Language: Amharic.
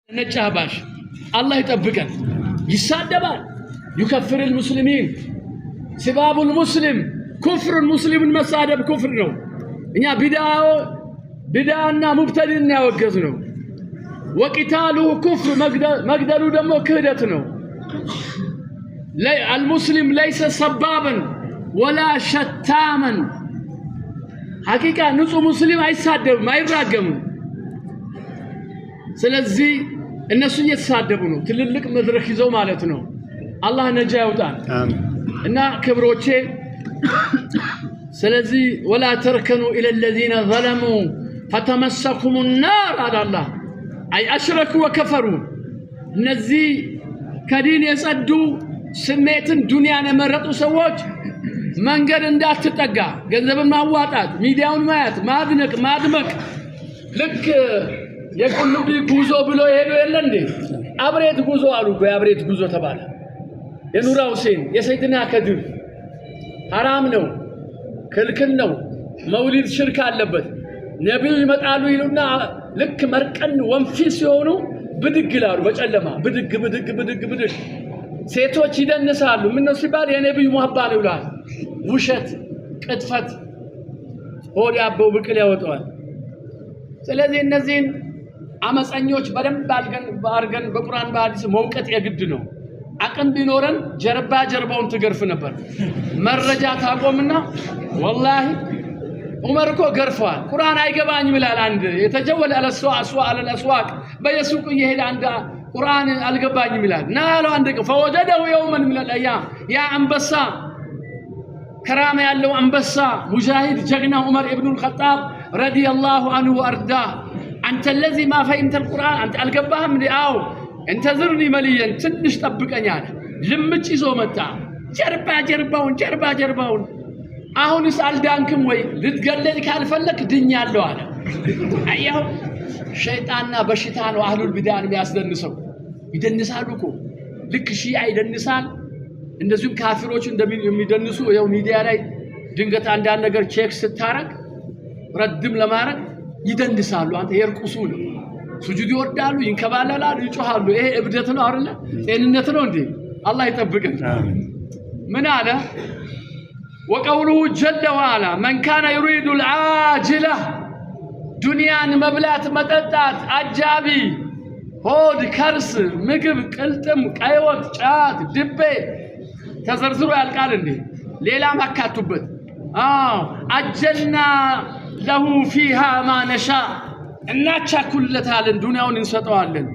ነጭ አህባሽ አላህ ይጠብቀን። ይሳደባል። يكفر المسلمين سباب المسلم كفر፣ ሙስሊምን መሳደብ ኩፍር ነው። እኛ ቢድዓና ሙብተዲን ያወገዝ ነው። وقتاله كفر፣ መግደሉ ደግሞ ክህደት ነው። المسلم ليس سبابا ولا شتاما። ሐቂቃ ንጹህ ሙስሊም አይሳደብም፣ አይራገምም። ስለዚህ እነሱ እየተሳደቡ ነው፣ ትልልቅ መድረክ ይዘው ማለት ነው። አላህ ነጃ ያውጣን እና ክብሮቼ፣ ስለዚህ ولا تركنوا إلى الذين ظلموا فتمسكم النار አለ አላህ። أي أشركوا وكفروا። እነዚህ ከዲን የጸዱ ስሜትን ዱንያን የመረጡ ሰዎች መንገድ እንዳትጠጋ፣ ገንዘብን ማዋጣት፣ ሚዲያውን ማየት፣ ማድነቅ፣ ማድመቅ ልክ የቁልቢ ጉዞ ብሎ የሄዱ የለ እንዴ? አብሬት ጉዞ አሉ እኮ፣ የአብሬት ጉዞ ተባለ። የኑራ ሁሴን የሰይድና ከድር ሐራም ነው፣ ክልክል ነው። መውሊድ ሽርክ አለበት። ነቢዩ ይመጣሉ ይሉና ልክ መርቀን ወንፊት ሲሆኑ ብድግ ይላሉ። በጨለማ ብድግ ብድግ ብድግ ብድግ። ሴቶች ይደንሳሉ። ምነው ሲባል የነቢዩ ሙሀባ ነው ይላል። ውሸት፣ ቅጥፈት፣ ሆድ ያበው ብቅል ያወጣዋል። ስለዚህ እነዚህን አመፀኞች በደንብ አድርገን በቁርአን በሐዲስ መውቀጥ የግድ ነው። አቅም ቢኖረን ጀርባ ጀርባውን ትገርፍ ነበር። መረጃ ታቆምና ወላሂ ዑመር እኮ ገርፈዋል። ቁርአን አይገባኝም ይላል። አንድ የተጀወለ አለ አስዋቅ በየሱቁ እየሄደ አንድ ቁርአን አልገባኝም ይላል። ና አለው አንድ ቀን فوجده يوما من الأيام ያ አንበሳ ከራማ ያለው አንበሳ ሙጃሂድ ጀግና ዑመር ኢብኑል ኸጣብ رضي الله عنه وأرضاه أنت الذي ما فهمت القرآن አንተ አልገባህም እንዴ? አዎ انتظرني مليا ትንሽ ጠብቀኝ አለ። ልምጭ ይዞ መጣ። ጀርባ ጀርባውን ጀርባ ጀርባውን አሁንስ አልዳንክም ወይ? ልትገለኝ ካልፈለክ ድኛለሁ አለ። አየኸው፣ ሸይጣንና በሽታ ነው አህሉል ቢድዓን የሚያስደንሰው። ይደንሳሉ እኮ ልክ ሺዓ ይደንሳል። እንደዚሁም ካፊሮች እንደሚደንሱ ያው ሚዲያ ላይ ድንገት አንዳንድ ነገር check ስታረግ ረድም ለማድረግ ይደንሳሉ። አንተ يرقصون ሱጁድ ይወርዳሉ፣ ይንከባለላሉ፣ ይጮሃሉ። ይሄ እብደት ነው አይደለ? ጤንነት ነው እንዴ? አላህ ይጠብቅን። ምን አለ? وقوله جل وعلا من كان يريد العاجلة ዱንያን መብላት መጠጣት፣ አጃቢ ሆድ፣ ከርስ፣ ምግብ፣ ቅልጥም፣ ቀይ ወጥ፣ ጫት፣ ድቤ ተዘርዝሮ ያልቃል እንዴ? ሌላም አካቱበት። አዎ عجلنا له فيها ما نشاء እናቻኩለታለን፣ ዱንያውን እንሰጠዋለን።